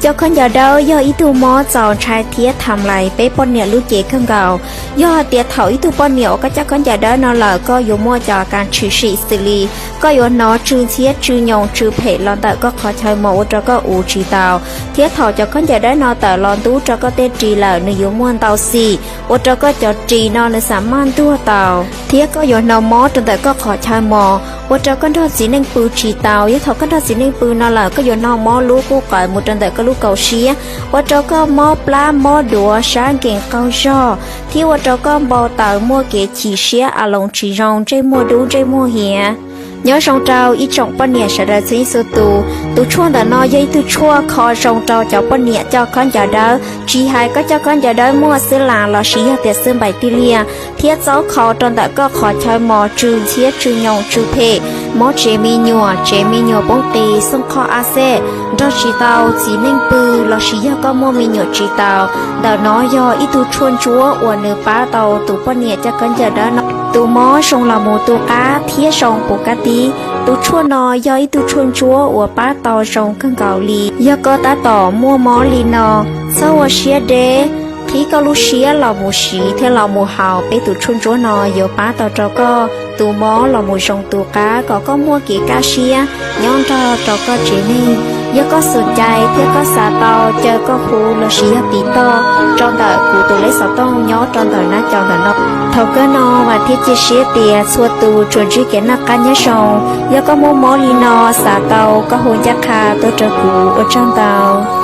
Cov khaub ncaws dawb yog ib tug mob txaus ntshai thiab tham lais peb poj niam lub cev kawg nkaus. Yog hais tias thaum ib tug poj niam uas koj coj khaub ncaws dawb no lawm, koj yuav muaj cov kas tshwm sim xws li koj yuav hnov tsw ntxhiab, tsw nyoos, tsw phem los ntawm koj qhov chaw mos ua rau koj ua tsis tau. Thiab thaum cov khaub ncaws dawb no tawm los ntub rau koj tej ris lawm, nws yuav muaj ntau xim ua rau koj cov ris no nws xam maj ntuag tau. Thiab koj yuav hnov mob rau ntawm koj qhov chaw mos ua rau koj nrog txiv neej pw tsis tau. Yog thaum koj nrog txiv neej pw no lawm, koj yuav hnov mob lub qub qawm mus rau ntawm koj lub kaum siab, ua rau koj mob plab mob duav, sab nkees qaug zog, thiab ua rau koj npau taws muaj kev chim siab, a loos tsis zoo, ntsej muag dub ntsej muag hiav. Nyob zoo rau ib tsoom poj niam sawv daws txhua tus, tus tshuaj ntawm no yog ib tug tshuaj kho zoo rau cov poj niam coj khaub ncaws dawb. Tsis hais koj coj khaub ncaws dawb muaj xwb las los sis yog tias xwb npaim tiag liag, thiab txaub kho rau ntawm koj qhov chaw mos tsw ntxhiab, tsw nyoos, tsw phem, mob tsev me nyuam, tsev me nyuam poob qis, xooj qhoj, a xej, nrog tsis tau txiv neej pw, los sis yog koj muaj me nyuam tsis tau. Ntawm no yog ib tug tshuaj ntsuab uas nws pab tau tus poj niam coj khaub ncaws dawb no tus mob zoo los mus tu qab thiab zoo puv kab tib. Tus tshuaj no yog ib tug tshuaj ntsuab uas pab tau zoo kawg nkaus li. Yog koj tab tom muaj mob li no, txhob ua siab deb, qhib koj lub siab los mus siv thiab los mus haus peb tus tshuaj ntsuab no, yuav pab tau rau koj tus mob los mus zoo tu qab kom koj muaj kev kaj siab nyob nrog rau koj tsev neeg. Yog koj xum cai thiab koj xav tau, caw koj hu los sis yog tiv toj rau ntawm kuv tus lej xov tooj nyob rau ntawm nab cov ntawm no. Thaum kawg no vam thiab cia siab tias txhua tus tsuas ntsib kev noj qab nyob zoo. Yog koj muaj mob li no, xav tau koj hu ncaj qha tuaj rau kuv, ua tsaug ntau.